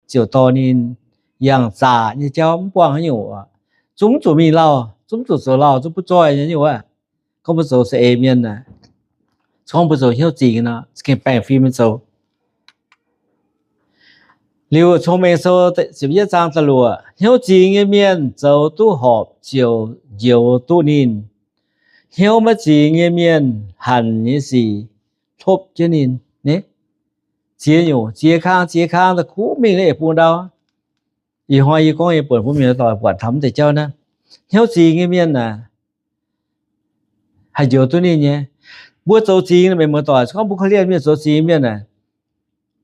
ziouc dorh ninh yangh zaqc nyei jauv mv buangh haaix nyungc oc. Zungv mv zuqc mingh lauh, zungv mv zuqc zoux lauh, zungv butv zoih nyei nyungc aqv. Gorngv mbuo zoux saeng-eix mienh naaic, gorngv mbuo zoux hnyouv zingx nor, gengh baengh fim mingh zoux. Liuz Cong-Mengh Sou ziepc yietv zaang da'luoqc, hnyouv zingx nyei mienh zoux duqv horpc ziouc njoux duqv ninh. Hnyouv maiv zingx nyei mienh hanc nyei sic hlopv jienv ninh. Ziex nyungc, ziex kang, ziex kang da'kuv mingh la'eix bung ndau. Ih hnoi yie gorngv yie buonc bun mienh doic buatc taux mv deix jauv naaiv. Hnyouv zingx nyei mienh aah, haih njoux duqv ninh nyei. Mbuo zoux zingx meih muoz-doic, se gorngv mbuo korv-lienh mienh zoux zingx mienh aah,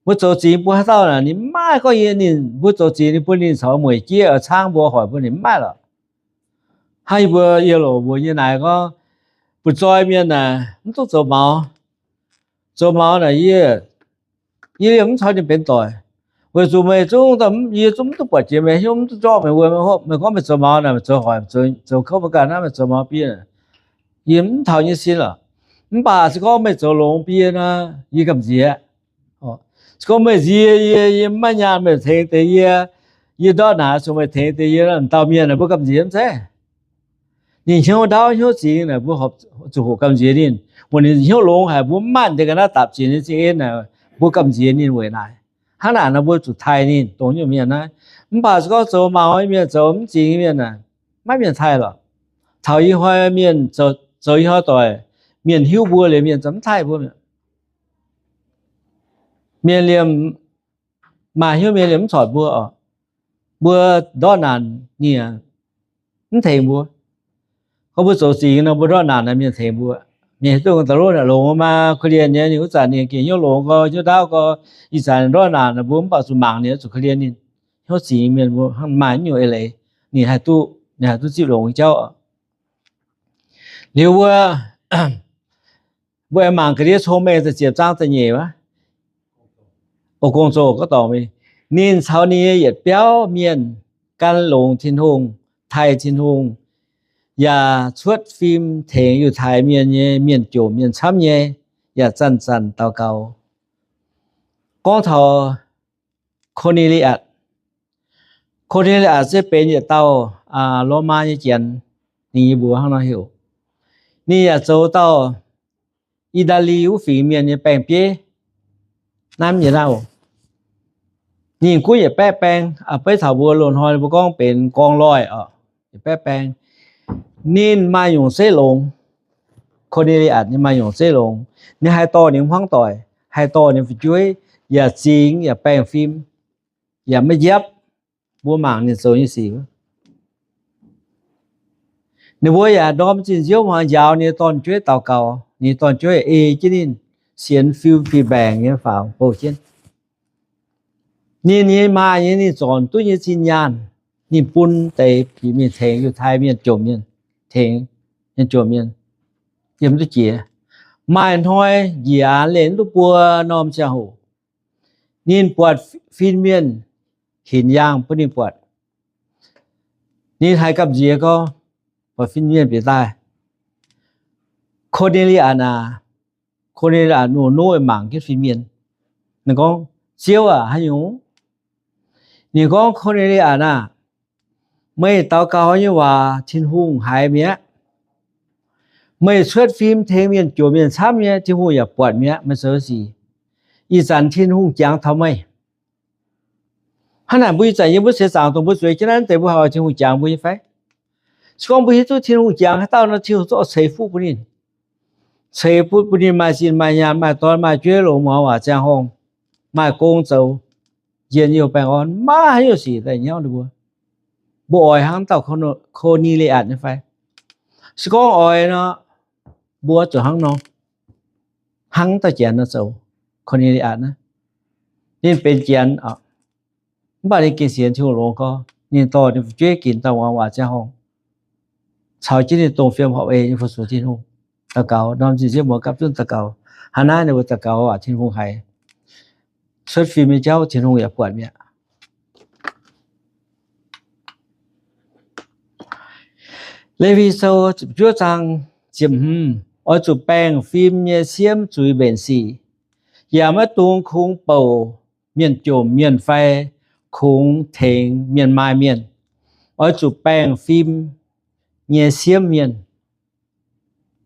mbuo zoux zingx bun haaix dauh naaic, ninh mv maaih gorngv yie ninh, mbuo zoux zingx ninh bun ninh caux mueic jieqv caangv mbuo hoic bun ninh mv maaih lorqc. Hnangv yie mbuo yiem loc mbuo nyei naaic gorngv, butv zoih mienh naaic mv duqv zoux maux. Zoux maux naaic yie, yie liemh mv caux ninh benx doic. Weic zuqc meih zungv, yie zungv mv duqv buatc jiex meih hnyouv, mv duqv zorqv meih wuom, meih gorngv meih zoux maux naaic, meih zoux hoic, meih zoux kouv maiv ganh naaiv, meih zoux maux biei, yie mv taux nyei sin lorqc. Mv baac se gorngv meih zoux longx biei nor, yie gamh nziex. Se gorngv meih nziex yie, yie mv maaih nyaanh meih tengx deix yie, yie ndortv naanc zuqc meih tengx deix yie, dauh mienh mbuo gamh nziex mv zeiz? Ninh hnyouv ndaauv hnyouv zingx naaic, mbuo zuqc hoqc gamh nziex ninh. Weic ninh hnyouv longx haic, mbuo mv maaih deix ga'naaiv dapc ziex ninh zingh en naaic, mbuo gamh nziex ninh weic naaic. Hnangv naaic nor mbuo zuqc taaih ninh dongh nyungc mienh naaiv. Mv baac se gorngv zoux maux nyei mienh, zoux mv zingx nyei mienh aah, maiv mienh taaih lorqc. Taux ih hnoi mienh zoux ih hnoi doic, mienh hiuv mbuo liuz mienh zoux mv taaih mbuo mi'aqv. Mienh liemh maaih hnyouv mienh liemh mv corc mbuo oc. Mbuo ndortv naanc ninh mv tengx mbuo. Gorngv mbuo zoux zingx nor, mbuo ndortv naanc naaic mienh tengx mbuo. Mienh hiuv duqv daaih longx maa, korv-lienh nyei, ninh wuov zanc ninh gengh hnyouv longx gorx, hnyouv ndaauv gorx, ih zanc ndortv naanc mbuo mv baac zuqc mangc ninh, zuqc korv-lienh ninh. Hnyouv zingx mienh mbuo hnangv maaih nyungc eix leiz, ninh haih duqv, ninh haih duqv zipv longx jauv. Liuz mbuo, mbuo aengx mangc ga'ndiev Cong-Mengh da'ziepc zaang da'nyeic wuov. O, Gong-Zoh gorngv dorngc, ninh caux ninh nyei yietc biauv mienh gan longx Tin-Hungh, taaih Tin-Hungh, yaac cuotv fim tengx Yiutai Mienh nyei mienh jomc mienh camv nyei, yaac zanc-zanc daux gaux. Gorngv taux Ko^ne^li^atc. Ko^ne^li^atc se benx yietc dauh Lomaa nyei janx, ninh nyei mbuox hnangv nor heuc. Ninh yaac zoux dauh I^daa^li wuov fingx mienh nyei baeng-bieiv, nanv nyei nauv. Ninh gunv yietc baeqv baeng, beiv taux mbuo loz-hnoi mbuo gorngv benx gorngv loih oc, yietc baeqv baeng. Ninh maaih nyungc zeiv longx. Ko^ne^li^atc ninh maaih nyungc zeiv longx. Ninh haih dorh ninh hmuangv doic, haih dorh ninh fu'jueiv, yaac zingx yaac baengh fim, yaac maiv njapv. Mbuo mangc ninh zoux nyei sic. Ninh mbuo yaac ndorm zinh nziouv hmuangx njaaux ninh nyei dorn-jueiv daux gaux, ninh dorn-jueiv ei jienv ninh, sienx fiu fih mbaengc nyei faaux bouh jienv. Ninh nyei maaih nyei ninh zornc duqv nyei zinh nyaanh, ninh bun deix bieqc mingh tengx Yiutai Mienh jomc mienh, tengx mienh jomc mienh yiem duqv jiex. Maaih hnoi njiec aanx leih duqv buo norm ziangh hoc, ninh buatc fin-mienh hinc yaangh bun ninh buatc. Ninh haiz gamh nziex gorngv, buatc fin-mienh bieqc daaih, Ko^ne^li^atc aac, Ko^ne^li^atc nuqv-nuqv mangc jienv fin-mienh. Ninh gorngv, Ziouv aac, haaix nyungc? Ninh gorngv, Ko^ne^li^atc aah, meih daux gaux nyei waac Tin-Hungh haiz mi'aqv. Meih cuotv fim tengx mienh jomc mienh camv nyei, Tin-Hungh yaac buatc mi'aqv meih zoux sic. Ih zanc Tin-Hungh jangx taux meih. Hnangv naaic mbuo ih zanc yiem wuov seix zaangc dongh mbuo zueiz jienv naaiv deix mbuo haih oix Tin-Hungh jangx mbuo nyei fai? Se gorngv mbuo hiuv duqv Tin-Hungh jangx haaix dauh nor, Tin-Hungh zungv ceix fuqv bun ninh. Ceix fuqv bun ninh maaih zinh maaih nyaanh, maaih dorn maaih jueiv, longc muangx waac ziangh horngh, maaih gong zoux, njien-youh baengh orn, maiv haaix nyungc sic daaih nyauv ninh mbuo. Mbuo oix hnangv dauh Ko^ne^li^atc nyei fai? Se gorngv oix nor, mbuo zuqc hnangv nor, hnangv dauh janx nor zoux. Ko^ne^li^atc naaiv, ninh benx janx, mv baac ninh gengh sienx Tin-Hungh longx gorx. Ninh dorh ninh fu'jueiv ginc dauh muangx waac ziangh horngh, caux jienv ninh dongh fiem horpc eix nyei fu-sux Tin-Hungh, daux gaux, ndorm zinh nziouv muoz gapv zunv daux gaux. Hnangv naaiv ninh mbuo daux gaux waac Tin-Hungh haiz, cuotv fim nyei jauv Tin-Hungh yaac buatc mi'aqv. Lewi Sou ziepc juov zaang ziepc hmz, oix zuqc baengh fim nyei siemv zuiz mbenc sic, yaac maiv dungx kungx bouc mienh jomc mienh fai kungx tengx mienh maaih mienh. Oix zuqc baengh fim nyei siemv mienh.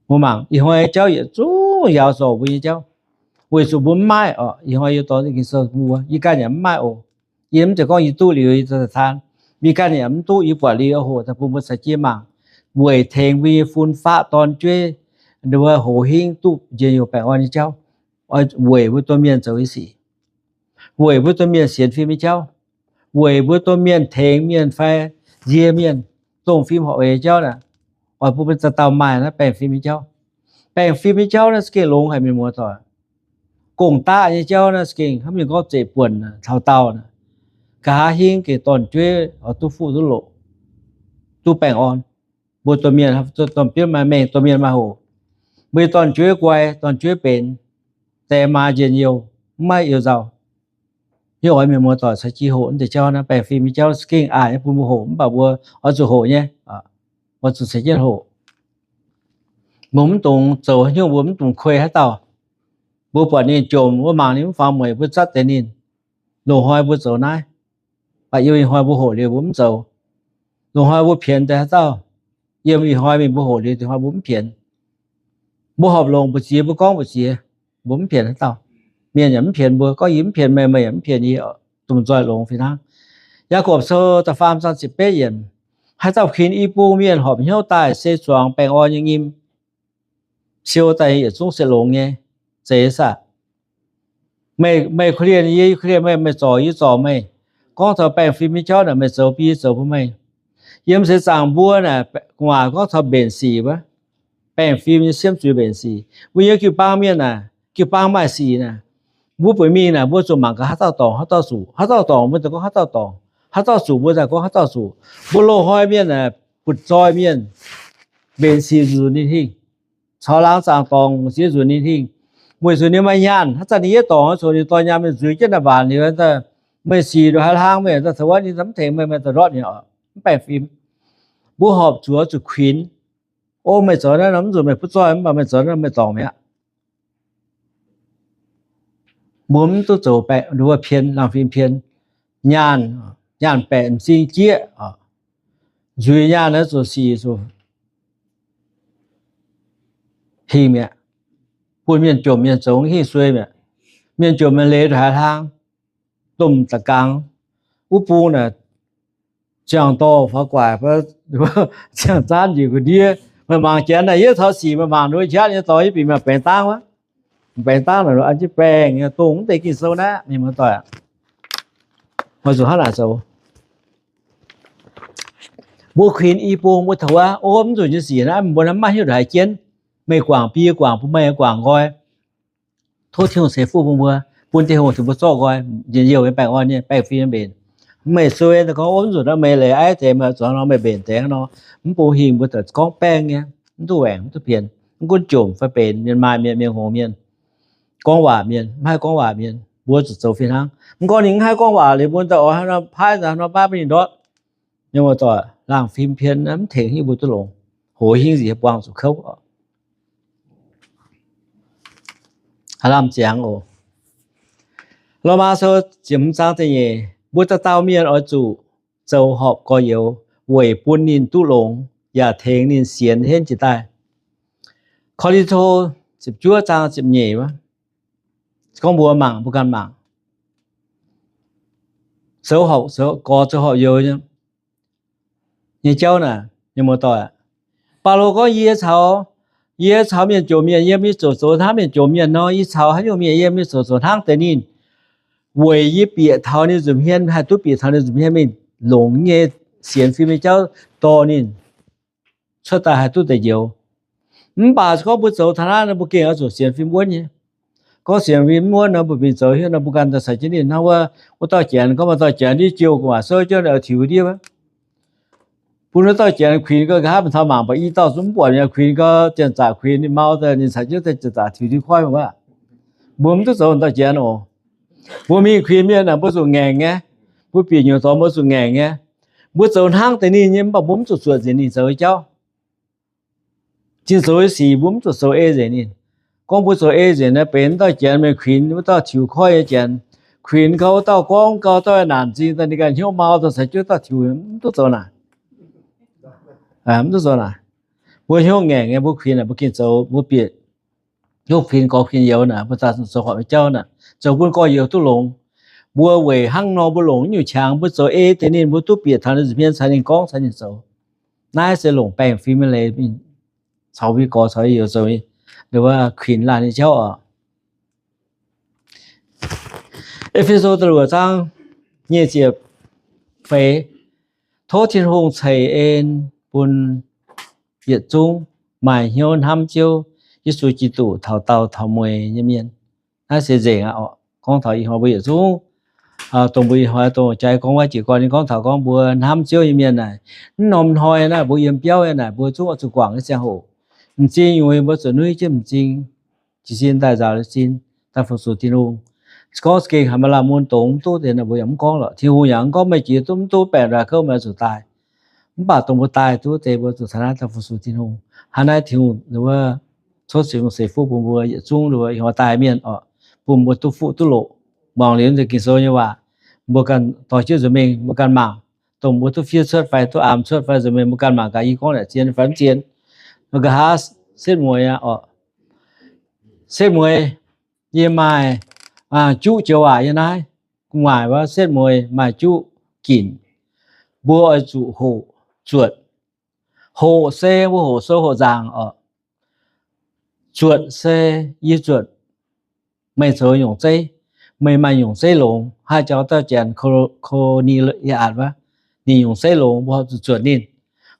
Mbuo mangc ih hnoi jauv yietc zungv yauz zorc mbuo nyei jauv, weic zuqc mbuo mv maaih oc. Ih hnoi yie dorh Ging-Sou mbuo, yie ganh yaac mv maaih oc. Yie mv zeiz gorngv yie duqv liuz yie taan, yie ganh yaac mv duqv, yie buatc liuz hoqc daaih bun mbuo caux jienv mangc. Weic tengx mbuo nyei fun-faqv dorn-jueiv, mbuo hoz hingv duqv njien-youh baengh orn nyei jauv, weic mbuo domh mienh zoux nyei sic, weic mbuo domh mienh sienx fim nyei jauv, weic mbuo domh mienh tengx mienh fai nzie mienh, dongh fim horpc nyei jauv naaic, oix bun mbuo dauh dauh maaih naaiv baengh fim nyei jauv. Baengh fim nyei jauv naaiv se gengh longx haic mienh muoz doic. Gong-daqv nyei jauv naaiv se gengh hnangv mienh gorngv zeiv buonc taux daauh, nqa'haav hingv gengh dorn-jueiv oix duqv fuqv duqv loqc, duqv baengh orn. Mbuo domh mienh, domh biopv maaih mengh, domh mienh maaih hoqc. Mbuo nyei dorn-jueiv guai, dorn-jueiv benx, deix maa njien-youh, mv maaih you-nzauh. Hiuv oix mienh muoz doic caux jienv hoqc naaiv deix jauv naaiv, baengh fim nyei jauv se gengh a'hneiv bun mbuo hoqc, mv baac mbuo oix zuqc hoqc nyei, oix zuqc caux jienv hoqc. Mbuo mv dungx zoux haaix nyungc, mbuo mv dungx kuei haaix dauh. Mbuo buatc ninh jomc, mbuo mangc ninh mv faaux mueic, mbuo zatv deix ninh. Loz-hnoi mbuo zoux naaiv, mv baac yiem ih hnoi mbuo hoqc liuz mbuo mv zoux. Loz-hnoi mbuo pienx deix haaix dauh, yiem ih hnoi mingh mbuo hoqc liuz, ih hnoi mbuo mv pienx. Mbuo horpc longc mbu'ziex, mbuo gorngv mbu'ziex, mbuo mv pienx haaix dauh. Mienh yaac mv pienx mbuo, gorngv yie mv pienx meih, meih yaac mv pienx yie, dongh zoih longx fih hnangv. Yaagorpc Sou da'faam zaang ziepc betv yiemc, haaix dauh kuinx i bung mienh horpc hnyouv daaih se zuangx baengh orn nyei nyim, siou daaih yietc zungv se longx nyei, zeiz saah? Meih, meih korv-lienh yie, yie korv-lienh meih, meih zorc yie, yie zorc meih. Gorngv taux baengh fim nyei jauv naaic, meih zoux bun yie, yie zoux bun meih. Yiem seix zaangc mbuo naaic, gu'nguaaic gorngv taux mbenc sic wuov, baengh fim nyei siemv zuiz mbenc sic. Mbuo yiem jiu-baang mienh naaic, jiu-baang maaih sic naaic, mbuo bueix mingh naaic, mbuo zuqc mangc gaax haaix dauh dorngc, haaix dauh zuqc, haaix dauh dorngc, mbuo daaih gorngv haaix dauh dorngc, haaix dauh zuqc, mbuo daaih gorngv haaix dauh zuqc. Mbuo loz-hnoi mienh naaic, butv-zoih mienh, mbenc sic nzunc ninh hingh, caux laangz zaangc dorngc ziex nzunc ninh hingh. Weic zuqc ninh maaih nyaanh, haaix zanc ninh yietv dorngc oix zuqc ninh dorh nyaanh mingh nzuiz jienv naaiv mbaanc liuz, meih sic nduqc haaix hlang, meih daaih taux wuov ninh mv tengx meih, meih daaih ndortv ninh oc, mv baengh fim. Mbuo horpc zuqc oix zuqc kuinx. O, meih zoux naaiv nor mv nzunc meih butv zoih, mv baac meih zoux naaiv nor meih dorngc mi'aqv. Mbuo mv duqv zoux baeqc nduov pien, laangh fim pien. Nyaanh, nyaanh baeqc m'zing jieqv, nzuiz nyaanh naaiv zuqc sic zuqc hingh mi'aqv. Bun mienh jomc mienh zoux hingh suei mi'aqv. Mienh jomc mienh leiz nduqc haaix hlang, domh za'gangx, wuov bung naaic, ziangh dorh faaux guaic, ziangh zaanv njiec ga'ndiev. Meih mangc janx naaic, yietv taux sic meih mangc nduov qaqv nyei dorngx, yie bieqc meih baengx dangv wuov. Baengx dangv naaic, an jienv baengh nyei dongh mv deix Ging-Sou naaiv, mienh muoz doic, oix zuqc hnangv naaic zoux. Mbuo kuinx i bung mbuo taux wuov, o, mv nzunc nyei sic naaiv mbuo mv maaih hnyouv haiz jienv. Meih guangc bun yie, guangc bun meih, guangc nqoi. Tov Tin-Hungh ceix fuqv bun mbuo, bun Tin-Hungh ceix mbuo zorqv nqoi, njien-youh nyei baengh orn nyei, baengh fim nyei mbenc. Meih suei gorngv, o, mv nzunc naaiv meih leiz aiv deix, meih zuangx nor meih mbenc deix nor, mv bung hingh mbuo daaih gorngv baengh nyei, mv duqv waengc, mv duqv pienx, mv gunv jomc fai benx, mienh maaih mienh, mienh hngongx mienh, gorngv waac mienh, mv haih gorngv waac mienh, mbuo zuqc zoux fih hnangv. Mv gorngv ninh mv haih gorngv waac liuz, mbuo daaih oix haaix nor paaiv, haaix nor baav bun ninh ndortv. Mienh muoz-doic, laangh fim pien mv tengx hingv mbuo duqv longx, hoz hingv nziex buangh zuqc kouv. Aav lamh ziangx oc. Lomaa Sou ziepc hmz zaang da'nyeic, mbuo dauh dauh mienh oix zuqc zoux horpc gorx-youz weic bun ninh duqv longx yaac tengx ninh sienx henv jiez daaih. Ko^lin^to ziepc juov zaang ziepc nyeic wuov, gorngv mbuo mangc, mbuo ganh mangc, zoux horpc, zoux gorx zoux horpc youz nyei jauv naaic, mienh muoz-doic. Baulo gorngv, yie caux, yie caux mienh jomc mienh yiem, yie zuqc zoux hnangv mienh jomc mienh nor. Yie caux haaix nyungc mienh yiem, yie zuqc zoux hnangv deix ninh, weic yie bieqc taux ninh nza'hmien, haih duqv bieqc taux ninh nza'hmien mingh longc nyei sienx fim nyei jauv dorh ninh cuotv daaih haih duqv deix njoux. Mv baac gorngv mbuo zoux taux naaiv nor, mbuo gengh oix zuqc sienx fim wuonv nyei. Gorngv sienx fim mv wuonv nor, mbuo mingh zoux hiuv nor, mbuo ganh daaih caux jienv ninh hnangv wuov, wuov dauh janx, gorngv maaih dauh janx ndiev jiouh gu'nguaaic souv jienv oix tiux ndiev wuov. Bun wuov dauh janx kuinx gau, nqa'haav mingh taux mangc baac i dauh zungv mv buatc, kuinx gau, janx-zaqc kuinx ninh mau daaih, ninh caux jienv janx-zaqc tiux ndiev koiv mangc wuov. Mbuo mv duqv zoux dauh janx oc. Mbuo mingh kuinx mienh aeqv, mbuo zuqc ngaengc nyei. Mbuo bieqc nyungc dorngx mbuo zuqc ngaengc nyei. Mbuo zoux hnangv deix ninh nyei, mv baac mbuo mv zuqc zuotc nzengc ninh zoux nyei jauv. Ninh zoux nyei sic mbuo mv zuqc zoux ei nzengc ninh. Gorngv mbuo zoux ei nzengc naaiv, benx wuov dauh janx mingh kuinx wuov dauh tiux koiv nyei janx, Kuinx gau dauh gorngv gau dauh naanc nzing daaih, ninh ganh hnyouv mau daaih caux jienv dauh tiux, mv duqv zoux naaic. Mv duqv zoux naaic. Mbuo hnyouv ngaengc nyei, mbuo kuinx naaic mbuo gengh zoux, mbuo bieqc hnyouv kuinx gorx kuinx youz naaic, mbuo daaih zoux horpc nyei jauv naaic, zoux bun gorx-youz duqv longx. Mbuo weic hnangv nor mbuo longc nyungc qangx mbuo zoux ei deix ninh, mbuo duqv bieqc taux ninh nza'hmien caux ninh gorngv caux ninh zoux. Naaiv se longc baengh fim nyei leiz mingh caux mbuo gorx caux youz zoux, kuinx laanh nyei jauv oc. E^fe^so da'luoqc zaang nyic ziepc feix, tov Tin-Hungh ceix en bun yietc zungv maaih hnyouv hnamv Ziouv Yesu Giduc taux daauh taux mueiz nyei mienh. Naaiv se nzengc aqv oc. Gorngv taux ih hnoi mbuo yietc zungv, dongh mbuo ih hnoi dongh jai gorngv wuov jiez gorn ninh gorngv taux gorngv mbuo hnamv Ziouv nyei mienh naaic, mv norm hnoi naaiv mbuo yiem biauv nyei naaic mbuo zungv oix zuqc guangc nyei ziangh hoc. M'zing nyei mbuo zuqc nuiv jienv m'zing, jiez sin daaih nzaaux sin, daaih fu-sux Tin-Hungh. Gorngv gengh haaix maaih lamh mun dongz mv duqv deix naaic mbuo yaac mv gorngv lorqc. Tin-Hungh yaac mv gorngv meih jiex duqv mv duqv baengc nduqc kouv meih oix zuqc daaih. Mv baac dongh mbuo daaih duqv deix mbuo zuqc taux naaiv daaih fu-sux Tin-Hungh. Hnangv naaiv Tin-Hungh wuov cov Tin-Hungh ceix fuqv bun mbuo yietc zungv ih hnoi daaih mienh oc, bun mbuo duqv fuqv duqv loqc. Muangx liuz naaiv deix Ging-Sou nyei waac, mbuo ganh dorh jienv nzuonx mingh mbuo ganh mangc, dongh mbuo duqv fiev cuotv fai duqv aamx cuotv fai nzuonx mingh mbuo ganh mangc gaax yie gorngv naaic zien fai mv zien. Nqa'haav setv mueiz aqv oc. Setv mueiz, yie maaih juqv joux waac yiem naaiv. Gu'nguaaic wuov setv mueiz maaih juqv ginc. Mbuo oix zuqc hoqc zuotc. Hoqc se mbuo hoqc sou hoqc nzaangc oc. Zuotc se yie zuotc meih zoux nyungc zeiv, meih maaih nyungc zeiv longx, haaix jaux dauh janx ko ni yie aqc wuov, ninh nyungc zeiv longx, mbuo horpc zuqc zuotc ninh.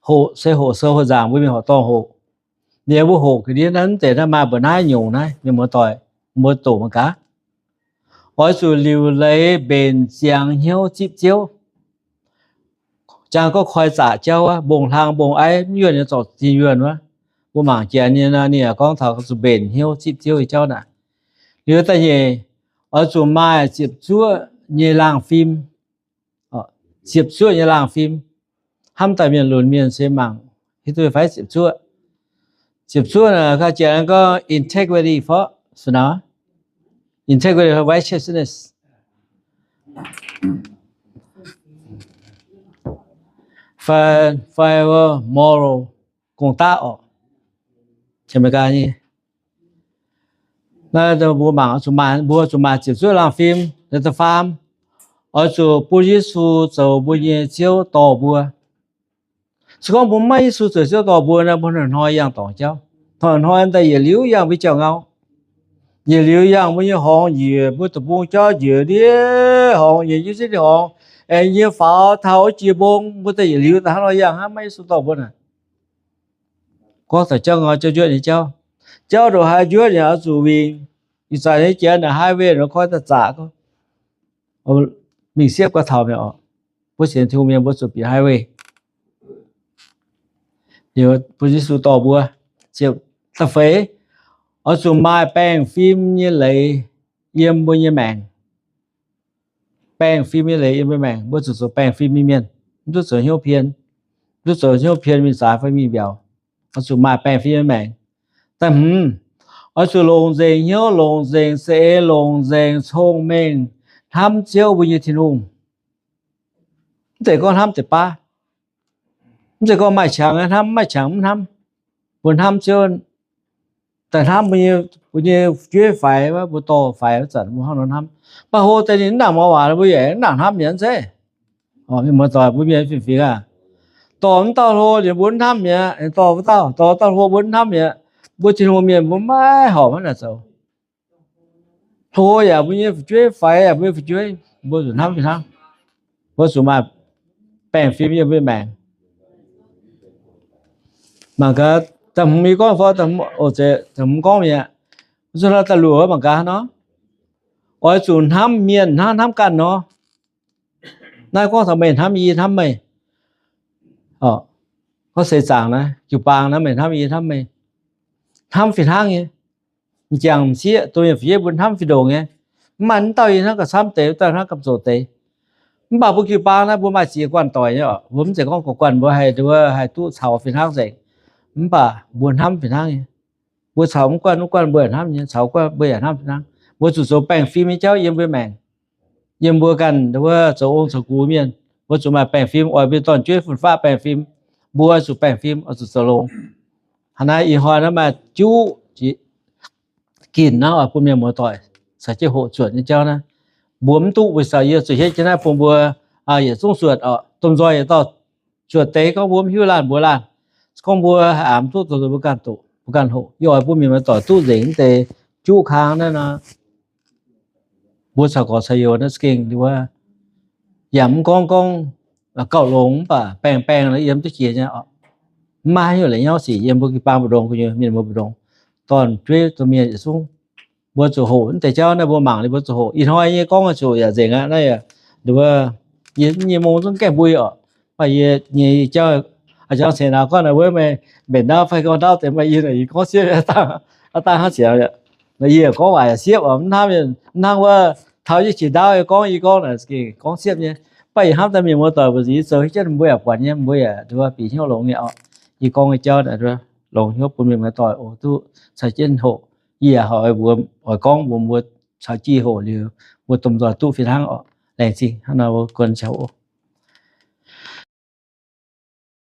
Hoqc se hoqc sou hoqc nzaangc, mbuo mingh horqc dorngh hoqc. Liuz mbuo hoqc ga'ndiev naaiv mv zeiz naaiv maaih mbuo naaiv nyungc naaiv, mienh muoz-doic, mbuo doqc mangc gaax. Oix zuqc liuc leiz mbenc ziangx hnyouv zipv Ziouv. Jang gorngv koi zaqc jauv wuov, mbong hlang mbong aiv, mv yuonh nyei zorc zinh yuonh wuov. Mbuo mangc janx nyei nor, ninh yaac gorngv taux zuqc mbenc hnyouv zipv Ziouv nyei jauv naaic. Liuz da'nyeic, oix zuqc maaih ziepc zuoqv nyei laangh fim. Ziepc zuoqv nyei laangh fim. Hnamv daaih mienh lunx mienh se mangc hiuv duqv fai ziepc zuoqv. Ziepc zuoqv naaic, ka'jangx gorngv integrity fai, integrity, righteousness. Fai, fai moral, gong-daqv oc. Naaiv mbuo mangc, mbuo zuqc maaih ziepc zuoqv laangh fim. Da'faam, oix zuqc bun Yesu zoux mbuo nyei Ziouv dorh mbuo. Se gorngv mbuo maiv Yesu zoux Ziouv dorh mbuo naaiv, mbuo hnoi-hnoi yangh dorngc jauv, hnoi-hnoi daaih yietc liuz yangh mbuo jauv ngau, yietc liuz yangh mbuo nyei horngz njiec, mbuo deic-bung jauv njiec ndiev horngz, njiec jienv zieqv horngz, aengx nyei faaux taux jiex mbong, mbuo daaih yietc liuz daaih hnangv nor yangh hnangv maiv Yesu dorh mbuo naaic. Gorngv taux jauv ngau jauv njuotv nyei jauv, jauv ndongc haaix njuotv yaac oix zuqc wingh. Ih zanc nyei jiex naaic highway nor koi daaih zaqc, mingh siepv gu'nyuoz taux mi'aqv oc. Mbuo sienx Tin-Hungh mienh mbuo zuqc bieqc highway. Liuz bun Yesu dorh mbuo. Ziepc da'feix, oix zuqc maaih baengh fim nyei leiz yiem mbuo nyei maengc. Baengh fim nyei leiz yiem mbuo maengc, mbuo zuqc zoux baengh fim nyei mienh, mv duqv zoux hnyouv pien. Mv duqv zoux hnyouv pien mingh zaaix fai mingh mbiaauc. Oix zuqc maaih baengh fim nyei maengc. Da'hmz, oix zuqc longc nzengc hnyouv, longc nzengc za'eix, longc nzengc cong-mengh hnamv Ziouv mbuo nyei Tin-Hungh. Mv zeiz gorngv hnamv deix baav. Mv zeiz gorngv maaih qangx hnamv, maaih qangx mv hnamv. Mbuo hnamv Ziouv, daaih hnamv mbuo nyei, mbuo nyei fu'jueiv faix, mbuo dorh faix wuov zanc mbuo hnangv nor hnamv. Mv baac hlo deix ninh mv nangc muangx waac, mbuo yaac mv nangc hnamv mi'aqv zeiz. Mienh muoz-doic, mbuo mienh fingx-fingx aah, dorh mv dauh hlo liuz mbuo mv hnamv mi'aqv. Dorh wuov dauh, dorh wuov dauh hlo mbuo mv hnamv mi'aqv. Mbuo Tin-Hungh mienh mbuo maiv horpc hnangv naaic zoux. Hlo yaac mbuo nyei fu'jueiv, faix yaac mbuo nyei fu'jueiv, mbuo zuqc hnamv fih hnangv. Mbuo zuqc maaih baengh fim yiem mbuo nyei maengc. Mangc gaax, da'hmz gorngv fai, da'hmz gorngv mi'aqv. Zuqc hnamv da'luoqc mangc gaax nor, oix zuqc hnamv mienh hnangv hnamv ganh nor. Naaiv gorngv taux meih hnamv yie, yie hnamv meih. Gorngv seix zaangc naaiv, jiu-baang naaiv, meih hnamv yie, yie hnamv meih. Hnamv fih hnangv nyei. M'jangc m'sieqv, domh mienh fu'jueiv mbuo hnamv fih ndongc nyei. Mv maaih wuov dauh yie hnamv gauh camv deix, wuov dauh hnamv gauh zoqc deix. Mv baac mbuo jiu-baang naaiv mbuo maaih ziex guanh doic nyei oc. Mbuo mv zeiz gorngv guanh guanh mbuo haih, haih duqv caux fih hnangv nzengc. Mv baac mbuo hnamv fih hnangv nyei. Mbuo caux mv guanh, mv guanh mbuo yaac hnamv nyei, caux guanh mbuo yaac hnamv fih hnangv. Mbuo zuqc zoux baengh fim nyei jauv yiem mbuo maengc. yiem mbuo ganh wuov zoux ong zoux gux mienh, mbuo zuqc maaih baengh fim, oix mbuo dorn-jueiv fun-faqv baengh fim, mbuo zuqc baengh fim, oix zuqc zoux longx. Hnangv naaiv ih hnoi naaiv maaih juqv ginc naaiv oix bun mienh muoz-doic caux jienv hoqc zuotc nyei jauv naaiv. Mbuo mv duqv mbuo caux yie zuqc hietv jienv naaiv bun mbuo yietc zungv zuotc oc. Domh nzoih yietc dauh zuotc deix gorngv mbuo mv hiuv laanh mbuox laanh, gorngv mbuo aav mv duqv zoux mbuo ganh doqc mbuo ganh hoqc. Yie oix bun mienh muoz-doic duqv nzengc mv deix juqv kang naaiv nor. Mbuo caux gorx caux youz naaiv za'gengh wuov, yaac mv gorngv gorngv gauh longx mv baac baengh baengh nor yiem duqv jiex nyei oc. Mv maaih haaix nyungc la'nyauv sic yiem mbuo jiu-baang mbu'ndongx gu'nyuoz mienh mbuo mbu'ndongx, dorn-jueiv domh mienh yietc zungv, mbuo zuqc hoqc mv deix jauv naaiv mbuo mangc liuz mbuo zuqc hoqc. Ih hnoi nyei gorngv zuqc yaac nzengc aqv naaiv yaac, wuov, yie nyei mong zungv gaengh mbui oc. Mv baac yie nyei jauv, a'jangx ceix nauz gorngv naaic wuov meih mbenc ndaauv fai gorngv ndaauv deix, mv baac yie naaic yie gorngv siepv, aa dangh hnangv ziangx, yie gorngv waac yaac siepv oc. Mv hnangv, mv hnangv wuov taux yie qiex ndaauv yie gorngv, yie gorngv naaic gorngv siepv nyei. Mv baac yie hnamv daaih mienh muoz-doic mbuo ziux zoux hietv jienv mbuo yaac buatc nyei, mbuo yaac nduov bieqc hnyouv longx nyei oc. Yie gorngv nyei jauv naaic longx hnyouv bun mienh muoz-doic oc duqv caux jienv hoqc. Yie yaac oix mbuox, oix gorngv mbuox mbuo caux jienv hoqc liuz, mbuo domh nzoih duqv fih hnangv oc. Laengz zingh hnangv nor mbuo guon jauv oc.